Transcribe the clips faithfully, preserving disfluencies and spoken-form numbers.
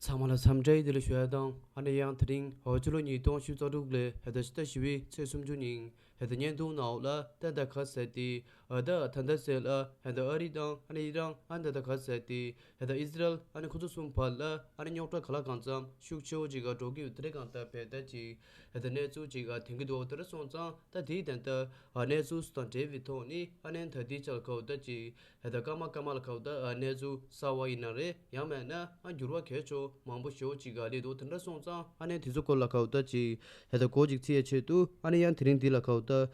ཚང་མ་ལ་འཚམས་འདྲི་བདེ་ལེགས་ཞུ་ཡ་དང་ཨ་ནི་ཡང་དེ་རིང་ཕྱི་ལོ་ཉིས་སྟོང་ཉི་ཤུ་རྩ་དྲུག་ལོའི་ད་ཕྱི་ཟླ་བཞི་པའི་ཚེས་སུམ་ཅུ་ཉིན་ད་བརྙན་ཐུང་ནང་ལ་ད་ད་ག་ཟེར་ཏེ་ད་ད་ད་ཟེར་ལ་ད་ཨ་རི་དང་ཨ་ནི་ཨི་རན་ཨ་ད་ད་ག་ཟེར་ཏེ་ད་ཨི་ཟི་རལ་ཨ་ནི་ཁོ་ཚོ་གསུམ་བར་ལ་ཨ་ནི་རྙོག་དྲ་ག་ལ་གང་འཚམ་ཤུགས་ཆེ་བོ་ཅིག་འགྲོ་གི་ཡོད་དེ་རེད། གང་ལྟར་བས་ད་ཅིག་ད་གནས་ཚུལ་ཅིག་ཐོན་གྱི་འདུག་དེ་འདྲ་སོང་ཙང་ད་དེའི་ད་ད་གནས་ཚུལ་དང་འབྲེལ་བའི་ཐོག་ནས་ཨ་ནི་ད་དེའི་ཆར་གོ་ད་ཅིག་ད་སྐར་མ་སྐར་མ་ལ་ཁ་བ་ད་གནས་ཚུལ་གསར་བ་ཡིན་ན་རེད། ཡང་མིན་ན་འགྱུར་བ་གལ་ཆེ་མང་པོ་ཞེ་པོ་ཅིག་སླེབས་འདུག་དེ་འདྲ་སོང་ཙང་ཨ་ནི་དེ་ཚོ་སྐོར་ལ་ཁ་བ་ད་ཅིག་ད་གོ་ཅིག་ཚིག་ཡ་ཆེད་དུ་ཨ་ནི་ཡང་དེ་རིང་འདི་ལ་ཁ་བ་ད་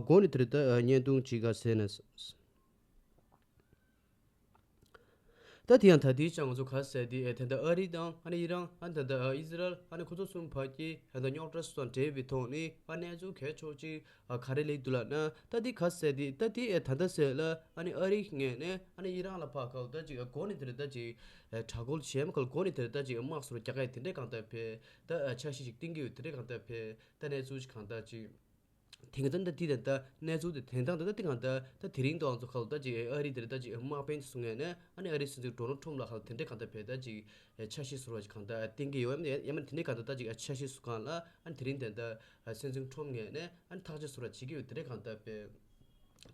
གོ་ནི་དེ་རེད། ད་བརྙན་ཐུང་ཅིག་ག་ཟེར་ན། ད་དེ་ཡང་ད་དེའི་ཆ་ང་ཚོ་ག་ཟེར་དེ་ད་ད་ཨ་རི་དང་ཨ་ནི་ཨི་རན་ཨ་ད་ད་ཨི་ཟི་རལ་ཨ་ནི་ཁོ་ཚོ་གསུམ་བར་གྱི་ད་ད་རྙོག་དྲ་སོགས་དང་འབྲེལ་བའི་ཐོག་ནས་ཨ་གནས་ཚུལ་གལ་ཆེ་ཅིག་ག་རེ་སླེབས་འདུག་ལབ་ན། ད་དེ་ག་ཟེར་དེ་ད་དེ་ད་ད་ཟེར་ལ་ཨ་ནི་ཨ་རིའི་ངོས་ནས་ཨ་ནི་ཨི་རན་ལ་ཕར་ག་ད་ཅིག་གོ་ནི་དེ་རེད། ད་ཅིག་དྲག་རྒོལ་བྱས་མ་ག་གོ་ནི་དེ་རེད། ད་ཅིག་དམག་ཟུར་རྒྱག་གི་དེ་འདྲའི་གང་ལྟར་བས་ད་འཆར་གཞི་ཅིག་བཏིང་གི་ཡོད་དེ་འདྲའི་གང་ལྟར་བས་ད་གནས་ཚུལ་ཅིག་གང་ལྟར་ཅིག་དེང་སང་ད་དེ་ད་ད་གནས་ཚུལ་དེ་དེང་སང་ད་ད་དེ་གང་ལྟར་ད་དེ་རིང་དུ་ང་ཚོ་ག་ལ་ད་ཅིག་ཨ་རི་དེ་རེད། ད་ཅིག་དམག་དཔོན་དེ་ཚོ་ངོས་ནས་ཨ་ནི་ཨ་རིའི་སྲིད་འཛིན་ཌོ་ནལ་ཊམ་ཕ་ལ་ག་ལ་དེ་འདྲའི་གང་ལྟར་བས་ད་ཅིག་འཆར་གཞི་ཟུར་བ་ཅིག་གང་ལྟར་བཏིང་གི་ཡོད། ཡང་མིན་དེ་འདྲའི་གང་ལྟར་ད་ཅིག་འཆར་གཞི་ཟུར་གང་ལ་ཨ་ནི་དེ་རིང་དེ་ད་སྲིད་འཛིན་ཊམ་ཕ་ངོས་ནས་ཨ་ནི་ཐག་གཅོད་ཟུར་བ་བྱེད་ཀྱི་ཡོད་དེ་འདྲའི་གང་ལྟར་བས།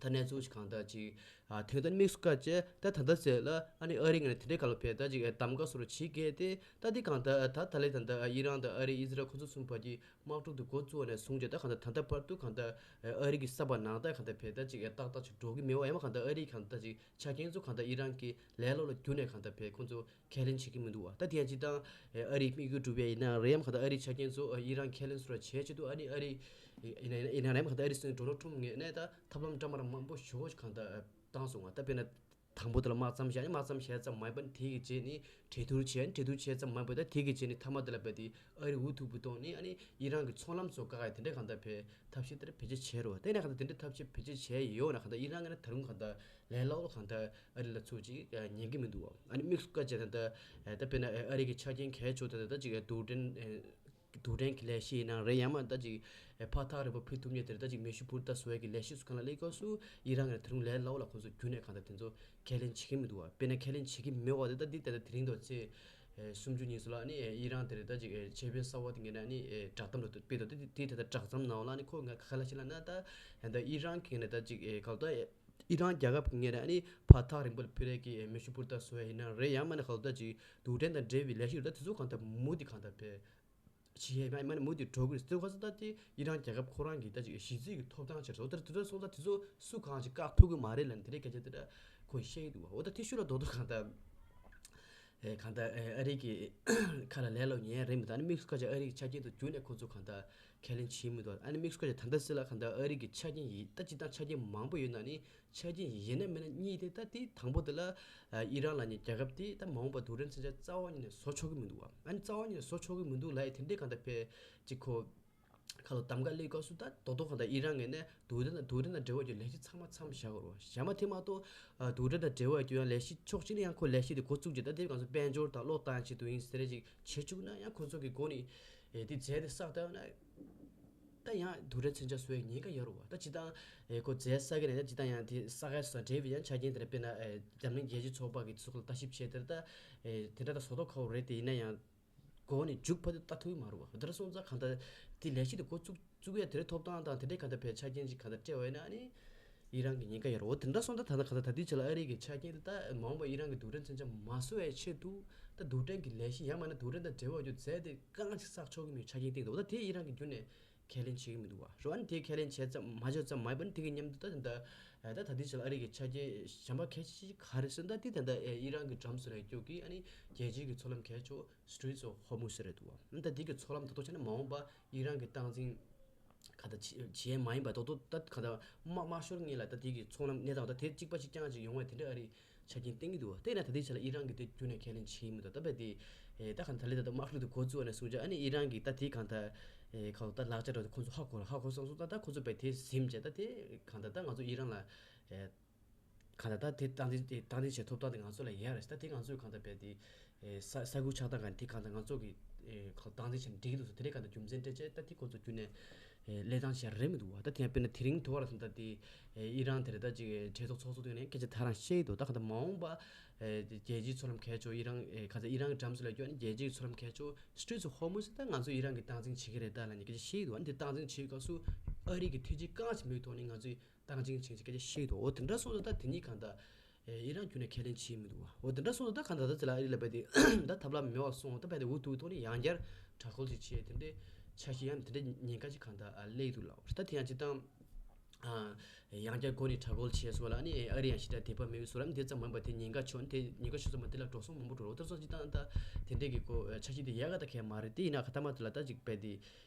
ད་གནས་ཚུལ་ཞིག་གང་ལྟར་ཅིག་ཨ་ཐོན་ད་དམིགས་སུ་བཀར་བྱས་ད་ད་ལྟ་ཟེར་ལ་ཨ་ནི་ཨ་རི་ངོས་ནས་དེ་འདྲའི་ག་ལ་བས་ད་ཅིག་གདམ་ག་ཟུར་བ་བྱེད་གལ་ཏེ་ད་དེ་གང་ལྟར་ད་ད་ལས་ད་ད་ཨི་རན་དང་ཨ་རི་ཨི་ཟི་རལ་ཁོ་ཚོ་གསུམ་བར་གྱི་དམག་འཁྲུག་དེ་འགོ་བཙུགས་པ་ནས་བཟུང་བྱས་ད་གང་ལྟར་ད་ལྟ་བར་དུ་གང་ལྟར་ཨ་རི་གི་ས་བབ་ནང་ད་གང་ལྟར་བས་ད་ཅིག་ཏག་ཏག་ཅིག་འགྲོ་གི་མེད་པ། ཡང་མ་གང་ལྟར་ཨ་རིའི་གང་ལྟར་ཅིག་ཆ་རྐྱེན་ཚོ་གང་ལྟར་ཨི་རན་གྱི་ལས་སླ་པོ་ལ་བསྒྱུར་ནས་གང་ལྟར་བས་ཁོ་ཚོ་ཁས་ལེན་བྱེད་ཀྱི་མི་འདུག་བ། ད་དེ་ཡང་སྤྱིར་བཏང་ཨ་རིའི་དམིགས་ཡུལ་སྒྲུབ་པ་ཡིན་ན་རེད། ཡང་མ་གང་ལྟར་ཨ་རིའི་ཆ་རྐྱེན་ཚོ་ཨི་རན་ཁས་ལེན་ཟུར་བ་བྱེད་ཆེད་དུ་ཨ་ནི་ཨ་རི་ཡིན་ན་ཡིན་ན་རེད། མ་གང་ལྟར་ཨ་རིའི་སྲིད་འཛིན་ཌོ་ནལ་ཊམ་ཕ་ངོས་ནས་ད་ཐབས་ལམ་འདྲ་མི་འདྲ་མང་པོ་ཞེ་པོ་ཞིག་གང་ལྟར་བཏང་སོང་བ། ད་དཔེར་ན། དང་པོ་དེ་ལ་དམག་མཚམས་བཞག་ནས་དམག་མཚམས་བཞག་ཙམ་མ་ཡིན་པར་དེ་གི་རྗེས་ནི་གྲོས་བསྡུར་བྱས་ནས་གྲོས་བསྡུར་བྱས་ཙམ་མ་ཡིན་པར་ད་དེ་གི་རྗེས་ནི་མཐའ་མ་དེ་ལ་བས་ཏེ་ཨ་རི་འུ་ཐུག་པའི་ཐོག་ནས་ཨ་ནི་ཨི་རན་གྱི་ཚོང་ལམ་ཚོ་བཀག་ཡ་དེ་འདྲ་གང་ལྟར་བས་ཐབས་ཤེས་དེ་འདྲ་བེད་སྤྱོད་བྱས་རོགས། དེ་ནས་གང་ལྟར་དེ་འདྲ་ཐབས་ཤེས་བེད་སྤྱོད་བྱས་ཡོད་ན་གང་ལྟར་ཨི་རན་གྱི་ནས་ད་རུང་གང་ལྟར་ལས་སླ་པོ་གང་ལྟར་ཨ་རི་ལ་ཚུར་ཅིག་ཉན་གྱི་མི་འདུག་བ། ཨ་ནི་དམིགས་སུ་བཀར་བྱས་ན་ད་ད་དཔེར་ན་ཨ་རི་གི་ཆ་རྐྱེན་གལ་ཆེ་ད་ད་ཅིག་རྡུལ་ཕྲན། རྡུལ་ཕྲན་གྱི་ལས་གཞི་ཡིན་ན་རེད། ཡང་མ་ད་ཅིག་ཕར་ཐག་རིང་པོ་ཕུད་ཐུབ་མཁན་དེ་རེད། ད་ཅིག་མེ་ཤུགས་འཕུར་མདའ་བཟོ་ཡས་ཀྱི་ལས་གཞི་སུ་གང་ལ་སླེབས་སྐབས་སུ་ཨི་རན་གྱིས་དེ་རིང་ལས་སླ་པོ་ལ་ཁོང་ཚོ་བརྒྱུད་ནས་གང་ལྟར་དེ་ཚོ་ཁས་ལེན་བྱེད་ཀྱི་མི་འདུག་བ། དཔེར་ན་ཁས་ལེན་བྱེད་ཀྱི་མེད་པ་དེ་ད་འདི་ད་ལྟ་དེ་རིང་དུ་ཚེས་སུམ་ཅུ་ཉིན་སུ་ལ་ནི་ཨི་རན་དེ་རེད། ད་ཅིག་ཆེད་དཔོན་གསར་པ་དེ་ངོས་ནས་ནི་བསྒྲགས་གཏམ་རེ་སྤེལ་འདུག་དེ་དེ་ད་ལྟ་བསྒྲགས་གཏམ་ནང་ལ་ནི་ཁོ་ང་ག་ལ་ཞིག་ལ་ན་ད་ད་ཨི་རན་གྱི་ངོས་ནས་ད་ཅིག་ག་ལ་ད་ཨི་རན་རྒྱལ་ཁབ་ཀྱི་ངོས་ནས་ནི་ཕར་ཐག་རིང་པོ་ལ་ཕུད་རེས་ཀྱི་མེ་ཤུགས་འཕུར་མདའ་བཟོ་ཡས་ཡིན་ན་རེད། ཡང་མ་ནི་ག་ལ་ད་ཅིག་རྡུལ་ཕྲན་དང་འབྲེལ་བའི་ལས་གཞི་རེད། ད་དེ་ཚོ་གང་ལྟར་མུ་མཐུད་གང་ལྟར་བས། ཕྱི་ཡས་མ་མ་ནི་མུ་མཐུད་འགྲོ་གི་རེད། དེ་ཁ་སང་ད་དེ་ཨི་རན་རྒྱལ་ཁབ་ཁོ་རང་གི་ད་ཅིག་གཞི་རྩའི་གི་ཐོབ་ཐང་ཆེད་དུ་ད་དེ་ཚོ་སོང་ད་དེ་ཚོ་སུ་གང་ཞིག་བཀག་ཐུབ་གི་མ་རེད་ལབ་ནས་དེ་རིང་སྐད་ཆ་དེ་འདྲ་ཁོས་བཤད་ཀྱི་འདུག་བ། འོ་ད་དེ་ཤུགས་ལ་རྡོག་རྡོག་གང་ལྟར་ཨེ་གང་ལྟར་ཨེ་ཨ་རི་གི་ཁ་ལ་ལས་སླ་པོ་ཉན་རེད་མི་འདུག་ཨ་ནི་དམིགས་སུ་བཀར་བྱས་ཨ་རི་གི་ཆ་རྐྱེན་དུ་བསྒྱུར་ནས་ཁོ་ཚོ་གང་ལྟར་ཁས་ལེན་བྱེད་མི་འདུག་ཨ་ནི་དམིགས་སུ་བཀར་བྱས་ད་ལྟ་སྲིད་ལ་གང་ལྟར་ཨ་རི་གི་ཆ་རྐྱེན་ཡིན་ད་སྤྱིར་བཏང་ཆ་རྐྱེན་མང་པོ་ཡོད་ན་ནི། ཆ་རྐྱེན་ཡིན་ན་མིན་ན་གཉིས་དེ་ད་དེ་དང་པོ་དེ་ལ་ཨ་ཨི་རན་ལབ་མཁན་རྒྱལ་ཁབ་དེ་ད་མ་འོངས་པ་རྡུལ་ཕྲན་མཚོན་ཆ་རྩ་བ་ཉིད་ནས་བཟོ་ཆོག་གི་མི་འདུག་བ། ཨ་ནི་རྩ་བ་ཉིད་ནས་བཟོ་ཆོག་གི་མི་འདུག་ལབ་ཡས་དེ་འདྲའི་གང་ལྟར་ཕལ་ཆེར་ཁོ་ཁ་ལོ་གདམ་ག་སླེབས་སྐབས་སུ་ད་རྡོག་རྡོག་གང་ལྟར་ཨི་རན་ངོས་ནས་རྡུལ་ཕྲན་དང་རྡུལ་ཕྲན་དང་འབྲེལ་བ་ཡོད་ལས་གཞི་ཚང་མ་མཚམས་བཞག་དགོས་རེད་བ། གཞན་པ་དེ་མ་གཏོགས་ཨ་རྡུལ་ཕྲན་དང་འབྲེལ་བ་ཡོད་ཡང་ལས་གཞི་ཕྱོགས་གཅིག་ནས་ཡང་ཁོ་ལས་གཞི་དེ་འགོ་བཙུགས་རྗེས་ད་དེ་གང་ཚོ་དཔལ་འབྱོར་དང་གློག་བཏང་ཆེད་དུ་ཡིན་ཟེར་རེ་ཅིག་བྱེད་བཅུག་ན་ཡང་ཁོ་ཚོ་གི་སྒོ་ནས་ཨེ་དེ་རྫས་དེ་བསགས་བཏང་ན། ད་ཡང་རྡུལ་ཕྲན་མཚོན་ཆ་བཟོ་ཡའི་ཉེན་ཁ་ཡོད་རེད་བ། ད་སྤྱིར་བཏང་ཨེ་ཁོ་རྫས་བསགས་ཀྱི་རེད། ད་སྤྱིར་བཏང་ཡང་དེ་བསགས་ཡ་སོགས་འབྲེལ་བའི་ཡང་ཆ་རྐྱེན་དེ་འདྲ་དཔེར་ན་ཨེ་འཛམ་གླིང་རྒྱལ་སྤྱིའི་ཚོགས་པ་གི་ཚོགས་ལ་ལྟ་ཞིབ་བྱས་དེར་ད་ཨེ་དེ་འདྲ་ད་བཟོ་ལྟ་ཁག་པོ་རེད། དེ་ཡིན་ན་ཡང་གོང་ནས་མཇུག་བར་དུ་ལྟ་ཐུབ་ཀྱི་མ་རེད་བ། དེ་འདྲ་སོང་ཙང་གང་ལྟར་དེ་ལས་གཞི་དེ་འགོ་བཙུགས་བཙུགས་ཡ་དེ་འདྲའི་ཐོབ་ཐང་དང་དེ་འདྲའི་གང་ལྟར་བའི་ཆ་རྐྱེན་ཅིག་གང་ལྟར་སྤྲད་པ་ཡིན་ན་ཨ་ནི་ཨི་རན་གྱི་ཉེན་ཁ་ཡོད་རེད་བ། དེ་འདྲ་སོང་ཙང་ད་ལྟ་གང་ལྟར་ད་ལྟའི་ཆ་ལ་ཨ་རི་གི་ཆ་རྐྱེན་དེ་ད་མ་འོངས་པ་ཨི་རན་གྱི་རྡུལ་ཕྲན་མཚོན་ཆ་མ་བཟོ་བའི་ཆེད་དུ་ད་རྡུལ་ཕྲན་གྱི་ལས་གཞི་ཡང་མིན་ན་རྡུལ་ཕྲན་དང་འབྲེལ་བ་ཡོད་རྫས་དེ་གང་ཞིག་བསགས་ཆོག་གི་མེད་ཆ་རྐྱེན་བཏིང་འདུག་ད་དེ་ཨི་རན་གྱི་བརྒྱུད་ནས་ཁས་ལེན་བྱེད་ཀྱི་མི་འདུག་བ། རེད་བ། ཨ་ནི་དེ་ཁས་ལེན་བྱས་ཙམ་མ་བྱས་ཙམ་མ་ཡིན་པ་ནི་དེ་གི་མཉམ་དུ་ད་ད་ད་ད་ལྟའི་ཆ་ལ་ཨ་རི་གི་ཆ་རྐྱེན་གཞན་པ་གལ་ཆེ་ཤོས་ག་རེ་ཟེར་ན་ད་དེ་ད་ད་ཨི་རན་གྱི་འགྲམ་སུ་རེད་རྒྱུག་གི་ཨ་ནི་རྒྱལ་སྤྱིའི་གི་མཚོ་ལམ་གལ་ཆེ་བོ་Straits of Hormuz་ཟེར་རེད་འདུག་བ། ཨ་ནི་ད་དེ་གི་མཚོ་ལམ་ད་དུང་བྱས་ན་མ་འོངས་པ་ཨི་རན་གྱི་སྟངས་འཛིན་ག་ད་བྱེད་མ་ཡིན་པ་ད་དུང་ད་ག་ད་དམག་དམག་ཤོར་ངེས་ལ་ད་དེ་གི་མཚོ་ལམ་གནས་སྟངས་ད་དེ་གཅིག་པ་གཅིག་རྐྱང་ཅིག་ཡོང་བའི་དེ་འདྲ་ཨ་རི་ཆ་རྐྱེན་བཏིང་གི་འདུག་བ། དེ་ན་ད་ལྟའི་ཆ་ལ་ཨི་རན་གྱི་དེ་བརྒྱུད་ནས་ཁས་ལེན་བྱེད་ཀྱི་མི་འདུག་ད་བས་དེ་ཨེ་ད་གང་ད་ལས་ད་དམག་འཁྲུག་དེ་འགོ་བཙུགས་པ་ནས་བཟུང་བྱས་ཨ་ནི་ཨི་རན་གྱི་ད་དེ་གང་ད་ཨེ་གང་ད་ལག་ཆ་འདྲ་དེ་ཁོང་ཚོ་ཧ་གོ་ཧ་གོ་སོང་སོང་ད་ད་ཁོང་ཚོ་བས་དེ་ཟིན་བྱས་ད་དེ་གང་ད་ད་ང་ཚོ་ཨི་རན་ལ་ཨེ་གང་ད་ད་དེ་སྟངས་འཛིན་བྱེད་ཐུབ་སྟངས་དེ་ང་ཚོ་ལ་ཡོད་རེད། ད་དེ་ང་ཚོས་གང་ད་བས་དེ་ཨེ་ས་ས་ཁུལ་ཆགས་སྟངས་གང་དེ་གང་ད་ང་ཚོ་གི་ ཨེ་ཁོ་སྟངས་འཛིན་བྱས་ནས་འགྲིག་གི་འདུག་ཟེར། དེ་རིང་གང་ལྟར་རྒྱུ་མཚན་སྤྲད་བྱས་ད་དེ་ཁོ་ཚོ་རྒྱུན་ནས་ཨེ་ལས་སྟངས་བྱས་རེད་མི་འདུག་བ། ད་དེ་ཡང་དཔེར་ན་དེ་རིང་དུ་བར་སོང་ད་དེ་ཨེ་ཨི་རན་དེ་རེད། ད་ཅིག་ཨེ་གྲོས་ཚོགས་ཚོགས་གཙོ་དེ་ནས་སྐད་ཆ་ཐག་རང་བཤད་ཡི་འདུག། ད་གང་ལྟར་མ་འོངས་པ་ཨེ་དེ་རྒྱལ་སྤྱིའི་ཚོགས་ལམ་གལ་ཆེ་ཤོས་ཨི་རན་ཨེ་ག་ཚོད་ཨི་རན་གྱི་འགྲམ་ཚོ་ལ་སྐྱོད་ནས་རྒྱལ་སྤྱིའི་ཚོགས་ལམ་གལ་ཆེ་ཤོས་Straits of Hormuz ད་ང་ཚོ་ཨི་རན་གྱིས་སྟངས་འཛིན་བྱེད་ཀྱི་རེད་ད་ལབ་ནས་སྐད་ཆ་བཤད་ཡི་འདུག། ཨ་ནི་དེ་སྟངས་འཛིན་བྱེད་སྐབས་སུ་ཨ་རི་གི་ཐེ་ཇུས་གང་ཞིག་མེད་ཐོག་ནས་ང་ཚོས་སྟངས་འཛིན་བྱེད་ཀྱི་སྐད་ཆ་བཤད་ཡི་འདུག། འོ་དེ་འདྲ་སོང་ཙང་ད་དེ་གཉིས་གང་ལྟར་ཨེ་ཨི་རན་ཁྱོན་ནས་ཁས་ལེན་བྱེད་མི་འདུག་བ། འོ་དེ་འདྲ་སོང་ཙང་ད་གང་ལྟར་ད་ཚེ་ལ་ཨ་རི་ལ་བས་དེ་ད་ཐབས་ལམ་མེད་པ་སོང་ད་བས་དེ་འུ་ཐུག་ཐོག་ནས་ཡང་བསྐྱར་དྲག་རྒོལ་ཞིག་བྱས་དེ་འདྲའི་འཆར་གཞི་ཡང་དེ་འདྲའི་ཉེན་ཁ་ཅིག་གང་ལྟར་ཨ་སླེབས་འདུག་ལབ། ད་དེ་ཡང་སྤྱིར་བཏང་ཨ་ཡང་བསྐྱར་སྒོ་ནས་དྲག་རྒོལ་བྱས་སོང་ལ་ནི་ཨ་རི་ཡང་ཞེ་དྲག་དད་པ་མེད་པའི་བཟོ་ལམ་དེ་ཙམ་མིན་པ་དེ་ཉེན་ཁ་ཆེ་བ་ནི་དེ་ཉེན་ཁ་ཆེ་ཙམ་མ་དེ་ལ་འགྲོ་སོང་མང་པོ་འགྲོ་རོགས་དེ་ཚོ་སྤྱིར་བཏང་ད་དེ་འདྲའི་གི་ཁོ་འཆར་གཞི་དེ་ཡག་ག་ད་གས་མ་རེད། དེ་ཡིན་ན་ཁ་ཐ་མ་དེ་ལ་ད་ཅིག་བས་དེ་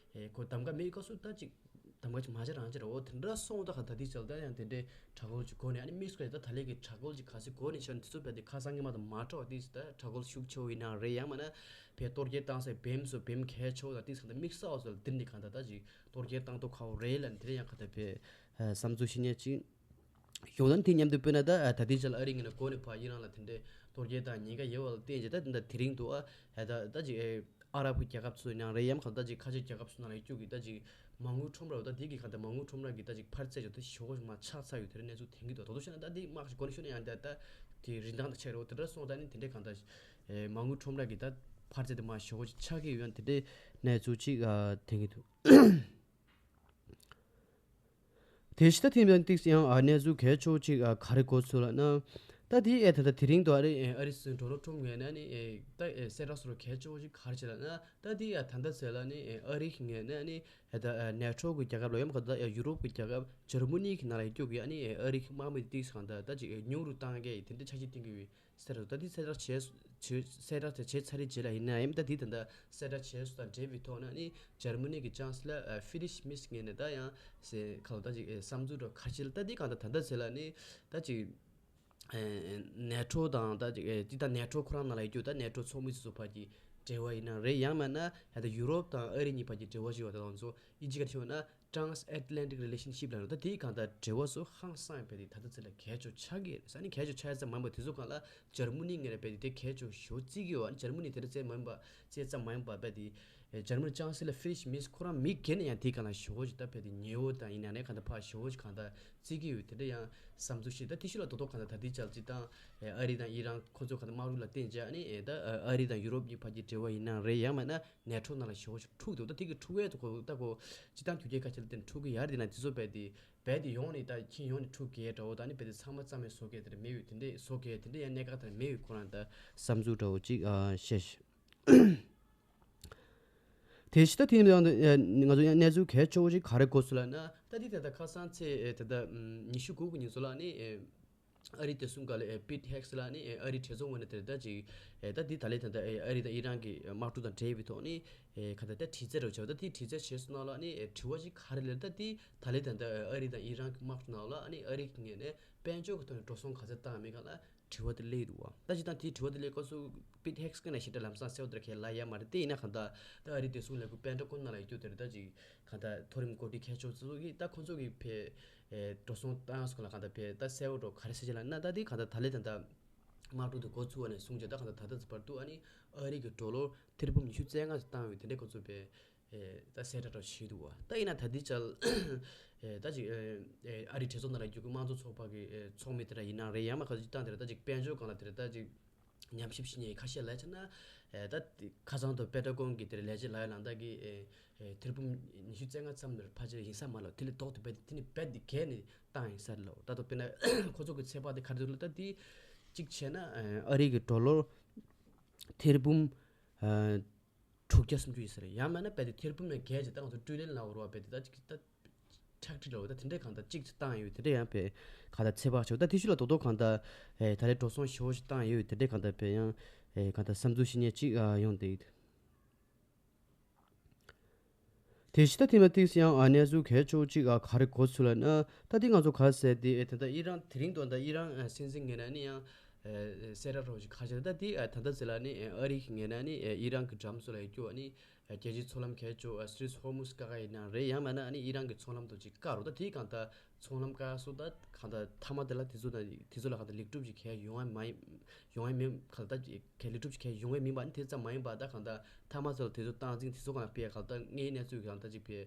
ཁོ་གདམ་ག་མེད་སྐབས་སུ་ད་ཅིག་གདམ་ག་ཅིག་མ་བྱས་རང་བྱས་ར། འོ་དེ་འདྲ་སོང་ད་ག་ད་དེ་ཚོ་ད་ཡང་དེ་འདྲའི་དྲག་རྒོལ་ཅིག་སྒོ་ནས་ཨ་ནི་དམིགས་སུ་ད་ད་ལས་ཀྱི་དྲག་རྒོལ་ཅིག་ག་ཚོད་སྒོ་ནས་བྱས་ན་དེ་ཚོ་བས་དེ་ཁ་སང་ཉི་མ་དང་མ་འདྲ་བ་དེ་ད་དྲག་རྒོལ་ཤུགས་ཆེ་བོ་ཡིན་ན་རེད། ཡང་མིན་ན་བས་གཏོར་རྒྱག་བཏང་སའི་བེམ་ཚོ་བེམ་གལ་ཆེ་བོ་དང་དེ་ཚོ་ད་དམིགས་བསལ་བ་ཚོ་ལ་དེ་འདྲའི་གང་ད་ད་ཅིག་གཏོར་རྒྱག་བཏང་ཐུབ་ཁག་པོ་རེད་ལབ་ནས་དེ་འདྲ་ཡང་ག་ད་བས་བསམ་ཚུལ་བཤད་མཁན་ཅིག་ཡོང་ན་དེ་མཉམ་དུ་དཔེར་ན་ད་ད་ལྟའི་ཆ་ལ་ཨ་རི་ངོས་ནས་སྒོ་ནས་ཕར་ཨི་རན་ལ་དེ་འདྲའི་གཏོར་རྒོལ་དང་ཉེན་ཁ་ཡོད་པ་ལ་བརྟེན་བྱས་ད་དེ་འདྲ་དེ་རིང་དུ་ཨ་ད་ད་ཅིག་ཨ་རབ་ཀྱི་རྒྱལ་ཁབ་ཚོ་ཡིན་ན་རེད། ཡང་གང་ད་ཅིག་ཁ་ཆེ་རྒྱལ་ཁབ་ཚོ་ནང་ལ་ཡོད་རྒྱུ་གི་ད་ཅིག་མ་དངུལ་ཁྲོམ་ར་ད་དེ་གི་གང་ད་མ་དངུལ་ཁྲོམ་ར་གི་ད་ཅིག་འཕར་ཚད་ཅིག་ད་ཞོ་གོ་མ་ཆག་ཚར་ཡོད་དེ་རིང་གནས་ཚུལ་ཐོན་གི་འདུག། ད་དུང་བཤད་ན་ད་དེ་དམག་ཞིག་གོ་ནས་ཤོད་ན་ཡང་ད་ད་དེ་རིན་ཐང་ད་ཆེ་རེད། འོ་དེ་འདྲ་སོང་ད་ནི་དེ་འདྲའི་གང་ད་མ་དངུལ་ཁྲོམ་ར་གི་ད་འཕར་ཚད་དེ་མ་ཞོ་གོ་ཅིག་ཆག་གི་ཡོད། དེ་འདྲའི་གནས་ཚུལ་ཅིག་ཐོན་གི་འདུག། དེ་བཞིན་ད་ཐེངས་འདིའི་ཏིག་ཡང་ཨ་གནས་ཚུལ་གལ་ཆེ་བོ་ཅིག་ཨ་ག་རེ་གོ་ཚུལ་ལབ་ན། ད་དེ་ཨེ་ད་ལྟ་དེ་རིང་དུ་ཨ་རི་ཨ་རི་སྲིད་འཛིན་ཌོ་ནལ་ཊམ་ངོས་ནས་ནི་ཨེ་ད་ཨེ་གསལ་བསྒྲགས་སོགས་གལ་ཆེ་བོ་ཅིག་ག་རེ་བྱས་ལབ་ན། ད་དེ་ཨ་ད་ལྟ་ཟེར་ལ་ནི་ཨེ་ཨ་རི་ངོས་ནས་ནི་ཨེ་ད་ཨེ་ནེ་ཊོ་གི་རྒྱལ་ཁབ་ལ་ཡོད་མ་ག་ད་ཨེ་ཡུ་རོབ་གི་རྒྱལ་ཁབ་ཇར་མ་ནི་གི་ནང་ལ་ཡོད་རྒྱུ་གི་ཨ་ནི་ཨེ་ཨ་རི་གི་དམག་མི་ཏིག་གང་ད་ད་ཅིག་ཨེ་ཉུང་རུ་བཏང་གི་དེ་འདྲ་འཆར་གཞི་བཏིང་གི་ཡོད། གསལ་བསྒྲགས་ད་དེ་གསལ་བསྒྲགས་བྱས་བྱས་གསལ་བསྒྲགས་དེ་བྱས་ཚར་རེད་རྗེས་ལ་ཡིན་ན་ཡང་ད་དེ་ད་ལྟ་གསལ་བསྒྲགས་བྱས་སུ་དང་འབྲེལ་བའི་ཐོག་ནས་ནི་ཇར་མ་ནི་གི་ཅང་སི་ལར་ཨ་ཧྥི་རི་ཤི་མེརྩ་ངོས་ནས་ད་ཡང་ཟེར་ཁ་ལོ་ད་ཅིག་ཨེ་བསམ་ཚུལ་འདྲ་ག་རེ་བྱས་ལ་ད་དེ་གང་ད་ད་ལྟ་ཟེར་ལ་ནི་ད་ཅིག་ཨེ་ནེ་ཊོ་དང་ད་ཅིག་ཨེ་དེ་ད་ནེ་ཊོ་ཁོ་རང་ནང་ལ་ཡོད་རྒྱུ་ད་ནེ་ཊོ་ཚོགས་མི་ཚོ་བར་གྱི་འབྲེལ་བ་ཡིན་ན་རེད། ཡང་མིན་ན་ད་ཡུ་རོབ་དང་ཨ་རི་གཉིས་བར་གྱི་འབྲེལ་བ་ཞིག་ཡོད་པ་ད་ང་ཚོ་ཨིན་ཇི་སྐད་ཐོག་ན། Transatlantic Relationship ལབ་རེད། ད་དེའི་གང་ལྟར་འབྲེལ་བ་སོགས་ཧང་སང་བས་དེ་ད་ལྟ་ཚེ་ལ་གལ་ཆེ་ཆགས་ཀྱི་རེད། ས་ནི་གལ་ཆེ་ཆགས་ཙམ་མ་ཡིན་པ་དེ་ཚོ་གང་ལ་འཇར་མ་ནི་ངོས་ནས་བས་དེ་གལ་ཆེ་ཞུ་བརྩི་གི་ཡོད། འཇར་མ་ནི་དེ་འདྲ་བརྩི་མ་ཡིན་པ་བརྩི་ཙམ་མ་ཡིན་པ་བས་དེ་འཇར་མ་ནི་ཅང་སི་ལར་ཧྥི་རི་ཤི་མེརྩ་ཁོ་རང་མི་སྒེར་ནས་ཡང་དེའི་གང་ལ་ཞུ་བོ་ཞིག་ད་བས་དེ་ཉེ་བོ་དང་ཡིན་ན་ནས་གང་ལྟར་ཕར་ཞུ་བོ་ཞིག་གང་ལྟར་བརྩི་གི་ཡོད། དེ་འདྲ་ཡང་བསམ་ཚུལ་ཞིག་ད་དེ་ཤུ་ལ་རྡོག་རྡོག་གང་ལྟར་ད་དེ་ཅག་ཅི་དང་ཨ་རི་དང་ཨི་རན་ཁོ་ཚོ་གང་ལྟར་དམག་འཁྲུག་ལ་བརྟེན་བྱས་ནས་ད་ཨ་རི་དང་ཡུ་རོབ་གཉིས་བར་གྱི་འབྲེལ་བ་ཡིན་ན་རེད། ཡང་མིན་ན་ནེ་ཊོ་ནང་ལ་ཞེ་པོ་ཅིག་འཁྲུག་འདུག། ད་དེ་གི་འཁྲུག་ཡས་དུ་གོ་ད་གོ་སྤྱི་བཏང་རྒྱུ་རྐྱེན་ཁ་ཤས་ལ་བརྟེན་འཁྲུག་གི་ཡ་རེད། དེ་ན་དེ་ཚོ་རྦད་དེ་རྦད་དེ་ཡོང་ནས་ད་ཁྱིམ་ཡོང་ནས་འཁྲུག་གི་འདྲ་བོ་ད་ནི་རྦད་དེ་ཚང་མ་རྩ་མེད་བཟོ་གི་དེ་འདྲ་མེད་ཡོད། དེ་འདྲས་བཟོ་གི་དེ་འདྲས་ཡང་གནད་འགག་དེ་འདྲ་མེད་ཡོད་ཁོ་རང་ད་བསམ་ཚུལ་འདྲ་བོ་ཅིག་ཨ་བཤད་ཤག། དེ་བཞིན་ད་དེ་ནི་ང་ཚོ་ཡང་གནས་ཚུལ་གལ་ཆེ་བོ་ཅིག་ག་རེ་གོ་སོང་ལབ་ན། ད་དེ་ད་ལྟ་ཁ་སང་ཚེས་ད་ལྟ་ཉི་ཤུ་དགུ་གི་ཉིན་ཚོ་ལ་ནི། ཨ་རིའི་བདེ་སྲུང་བཀའ་བློན་པིཊ་ཧེག་སི་ལགས་ནི་ཨ་རིའི་གྲོས་ཚོགས་ངོས་ནས་དེ་ལྟ་ཅིག་ཨེ་ད་འདི་ད་ལས་ད་ལྟ་ཨ་རི་དང་ཨི་རན་གྱི་དམག་འཁྲུག་དང་འབྲེལ་བའི་ཐོག་ནས་ཨེ་ག་ད་ལྟ་དྲི་རྩད་རོགས་བྱས་པ་ད་དེའི་དྲི་རྩད་བྱས་སོང་ན་ལ་ནི་ཨེ་དྲི་བ་ཞིག་ག་རེ་ལབ་ད་དེ་ད་ལས་ད་ལྟ་ཨ་རི་དང་ཨི་རན་གྱི་དམག་འཁྲུག་ནང་ལ་ནི་ཨ་རི་གི་ངོས་ནས་དཔལ་འབྱོར་གྱི་ཐོག་ནས་འགྲོ་སོང་ག་ཚད་བཏང་མེད་ག་ལ་དྲི་བ་དེ་སླེབས་འདུག་བ། ད་ཅི་ད་དེའི་དྲི་བ་དེ་སླེབས་སྐབས་སུ་པིཊ་ཧེག་སི་གི་ནས་ཞེ་དྲག་ལམ་སང་གསལ་བོ་དེར་ཁས་ལ་ཡ་མ་རེད། དེ་ཡིན་ན་གང་ལྟར་ད་ཨ་རིའི་བདེ་སྲུང་ལས་ཁུངས་པེན་ཊ་གོན་ནང་ལ་ཡོད་རྒྱུ་དེ་རེད། ད་ཅིག་གང་ལྟར་མཐོ་རིམ་འགོ་ཁྲིད་མཁས་མཆོག་ཚོ་གིས་ད་ཁོ་ཚོ་གིས་ཕེ་ཨེ་འགྲོ་སོང་བཏང་སོང་ལ་གང་ལྟར་ཕེ་ད་གསལ་བོ་འགྲོ་ག་རེ་ཟེར་གྱི་ལ་ན་ད་དེ་གང་ལྟར་ད་ལས་ད་ད་དམག་འཁྲུག་དེ་འགོ་ཚུགས་པ་ནས་བཟུང་བྱས་ད་གང་ལྟར་ད་ལྟ་བར་དུ་ཨ་ནི་ཨ་རི་གི་ཌོ་ལར་ཐེར་འབུམ་ཉི་ཤུ་རྩ་ལྔ་ཙམ་བཏང་ཡོད་དེ་འདྲས་ཁོ་ཚོ་ཕེ་ཨེ་ད་གསལ་བསྒྲགས་འདྲ་བྱས་འདུག་བ། ད་ཡིན་ན་ད་དེ་ཅལ་ཨེ་ད་ཅིག་ཨེ་ཨ་རི་གྲོས་ཚོགས་ནང་ལ་རྒྱུ་གི་དམངས་གཙོ་ཚོགས་པ་གི་ཨེ་ཚོགས་མི་དེ་འདྲ་ཡིན་ན་རེད། ཡང་མ་ག་ཚོད་ཅིག་བཏང་དེ་འདྲ་ད་ཅིག་དཔལ་འབྱོར་སྒང་ལ་དེ་འདྲ་ད་ཅིག་ཉམས་ཞིབ་བྱེད་མཁན་ཁ་ཤས་ལ་བྱས་ན། ཨེ་ད་དེ་ཁ་སང་དུ་པེན་ཊ་གོན་གྱི་དེར་ལས་བྱེད་ལ་ཡ་ལང་ད་གི་ཨེ་ཨེ་ཐེར་འབུམ་ཉི་ཤུ་རྩ་ལྔ་ཙམ་ལ་ཕལ་ཆེར་ཡིན་ས་མ་ལོ། དེ་ལས་ལྡོག་ཏུ་བས་དེ་ནི་བས་དེ་གས་ནས་བཏང་ཡིན་ས་ལོ། ད་དུ་དཔེར་ན་ཁོ་ཚོ་གི་ཚོད་དཔག་དེ་ག་རེ་འདུག་ལ་ད་དེ་གཅིག་བྱས་ན་ཨེ་ཨ་རི་གི་ཌོ་ལར་ཐེར་འབུམ་ཨེ་དྲུག་བརྒྱ་སུམ་ཅུ་ཡིན་ས་རེད། ཡང་མིན་ན་བས་དེ་ཐེར་འབུམ་ནས་བརྒལ་བྱས་ད་ང་ཚོ་ཊི་རི་ལི་ཡན་ལ་འོར་བ་བས་དེ་ད་ཅིག་ད། ཁྲག་ཁྲིག་ལ་འོ་ད་དེ་འདྲས་གང་ལྟར་གཅིག་ཏུ་བཏང་ཡོད་དེ་འདྲས་ཡང་པས་གང་ལྟར་ཚེ་དཔག་ཆོག་ད་དེ་ཤུ་ལ་རྡོག་རྡོག་གང་ལྟར་ཨེ་ད་རེས་འགྲོ་སོང་ཞེ་པོ་ཞིག་བཏང་ཡོད་དེ་འདྲས་གང་ལྟར་པས་ཡང་ཨེ་གང་ལྟར་བསམ་ཚུལ་ཞིག་ནས་གཅིག་ཨ་ཡོང་བསྡད་ཡོད། དེ་ཤི་ད་དེ་མ་ཏིག་སི་ཡང་ཨ་གནས་ཚུལ་གལ་ཆེ་བོ་གཅིག་ཨ་ག་རེ་གོ་ཚུལ་ལ་ན་ད་དེ་ང་ཚོ་ག་ཟེར་དེ་ཨེ་ད་ད་ཨི་རན་དེ་རིང་དོན་དག་ཨི་རན་ཨ་སྲིད་འཛིན་ངོས་ནས་ནི་ཡང་། གསལ་བསྒྲགས་འདྲ་བོ་ཅིག་ཁ་ཤས་ད་དེ་ད་ལྟ་ཟེར་ལ་ནི་ཨ་རི་གི་ངེས་ན་ནི་ཨི་རན་གྱི་འགྲམ་སོ་ལ་ཡོད་རྒྱུ་ནི་རྒྱལ་སྤྱིའི་མཚོ་ལམ་གལ་ཆེ་བ་སི་ཊྲེཊ་ཧོར་མུ་ཛི་བཀག་ཡིན་ན་རེད། ཡང་མིན་ན་ཨ་ནི་ཨི་རན་གྱི་མཚོ་ལམ་དུ་ཅིག་བཀག་རོགས། ད་དེ་གང་ལྟར་མཚོ་ལམ་བཀག་སོ་ད་གང་ལྟར་མཐའ་མ་དེ་ལ་དེ་ཚོ་དང་དེ་ཚོ་ལ་གང་ལྟར་ལེགས་གྲུབ་ཅིག་གལ་ཡོང་བ་མ་ཡིན་ཡོང་བ་མིན་གང་ལྟར་གལ་ལེགས་གྲུབ་ཅིག་གལ་ཡོང་བ་མིན་པ་ནི་དེ་ཙམ་མ་ཡིན་པ་ད་གང་ལྟར་མཐའ་མ་ཚོ་ལ་དེ་ཚོ་སྟངས་འཛིན་དེ་ཚོ་གང་ལ་དཔེ་གང་ལྟར་དངོས་ཡོད་གནས་ཚུལ་གང་ལྟར་ཅིག་དཔེ་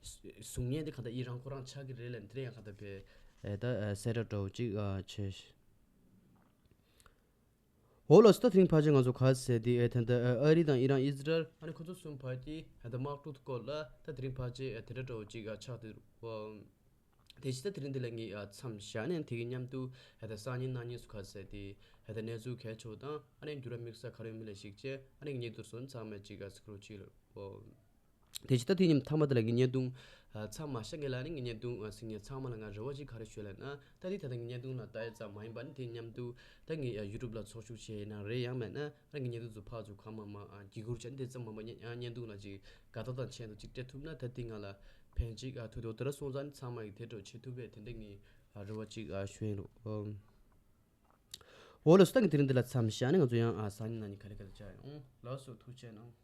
གཟུགས་བརྙན་དེ་གང་ལྟར་ཨི་རན་ཁོ་རང་ཆགས་ཀྱི་རེད་ལབ་དེ་རེད། ཡང་གང་ལྟར་དཔེ་ད་གསལ་བསྒྲགས་འདྲ་བོ་ཅིག་བྱས། འོ་ལགས་སོ། ད་དེ་རིང་ཕལ་ཆེར་ང་ཚོ་ག་ཟེར་དེ་ཨེ་ད་ལྟ་ཨ་རི་དང་ཨི་རན་ཨི་ཟི་རལ་ཨ་ནི་ཁོ་ཚོ་གསུམ་བར་གྱི་ཨེ་ད་དམག་འཁྲུག་སྐོར་ལ་ད་དེ་རིང་ཕལ་ཆེར་ཨེ་དེ་འདྲ་འདྲ་བོ་ཅིག་ཨ་ཆགས་དེ་རུ། དེ་ཕྱི་ད་དེ་རིང་འདི་ལ་ངས་ཨ་མཚམས་བཞག་ནས་དེ་གི་མཉམ་དུ་ཨེ་ད་སང་ཉིན་གནངས་ཉིན་སུ་ག་ཟེར་དེ་ཨེ་ད་གནས་ཚུལ་གལ་ཆེ་བ་དང་ཨ་ནི་འགྱུར་བ་དམིགས་བསལ་ག་རེ་ཡོད་མེད་ལ་གཞིགས་བྱས་ཨ་ནི་ངས་ཉེ་དུ་སོན་ཚང་མས་ཅིག་ཨ་སི་ཁྲོ་ཅིག་ལ་འོ། དེ་ཕྱི་ད་དེ་ཉིན་མཐའ་མ་དེ་ལ་ངའི་བརྙན་ཐུང་ཨ་མཚམས་མ་བཞག་གི་ལ་ནི་ངའི་བརྙན་ཐུང་ཨ་གཟིགས་མཁན་ཚང་མ་ལ་ང་རེ་བ་ཅིག་ག་རེ་ཞུ་ལབ་ན་ད་དེ་ད་ལྟ་ངའི་བརྙན་ཐུང་ལ་ལྟ་ཡ་ཙམ་མ་ཡིན་པ་ནི་དེ་མཉམ་དུ་ད་ངའི་ཨ་ཡུ་ཊུབ་ལ་ཚོགས་ཞུགས་བྱས་ཡིན་ན་རེད། ཡང་མིན་ན་ད་ངའི་བརྙན་ཐུང་ཚོ་ཕར་ཚུར་གང་མང་མང་ཨ་བརྒྱུད་བསྐུར་བྱས་ནས་དེ་ཙམ་མ་མ་ཉན་ཡང་བརྙན་ཐུང་ལ་ཅིག་དགའ་རྟགས་དང་མཆན་དུ་ཅིག་སྤྲད་ཐུབ་ན་ད་དེ་ང་ལ་ཕན་ཅིག་ཨ་ཐུག་དོ། དེ་ར་སོང་ཙང་ནི་ཚང་མ་གིས་དེ་འདྲ་བྱེད་ཐུབ་པའི་དེ་འདྲ་ངའི་ཨ་རེ་བ་ཅིག་ཨ་ཞུ་ཡིན་རོགས། འོ་ལགས་སོ། ད་ངས་དེ་རིང་འདི་ལ་མཚམས་བཞག་ནས་ང་ཚོ་ཡང་ཨ་སང་ཉིན་གནངས་ཉིན་ག་རེ་ག་རེ་བྱ་ཡོང་། ལགས་སོ། ཐུགས་རྗེ་གནང་།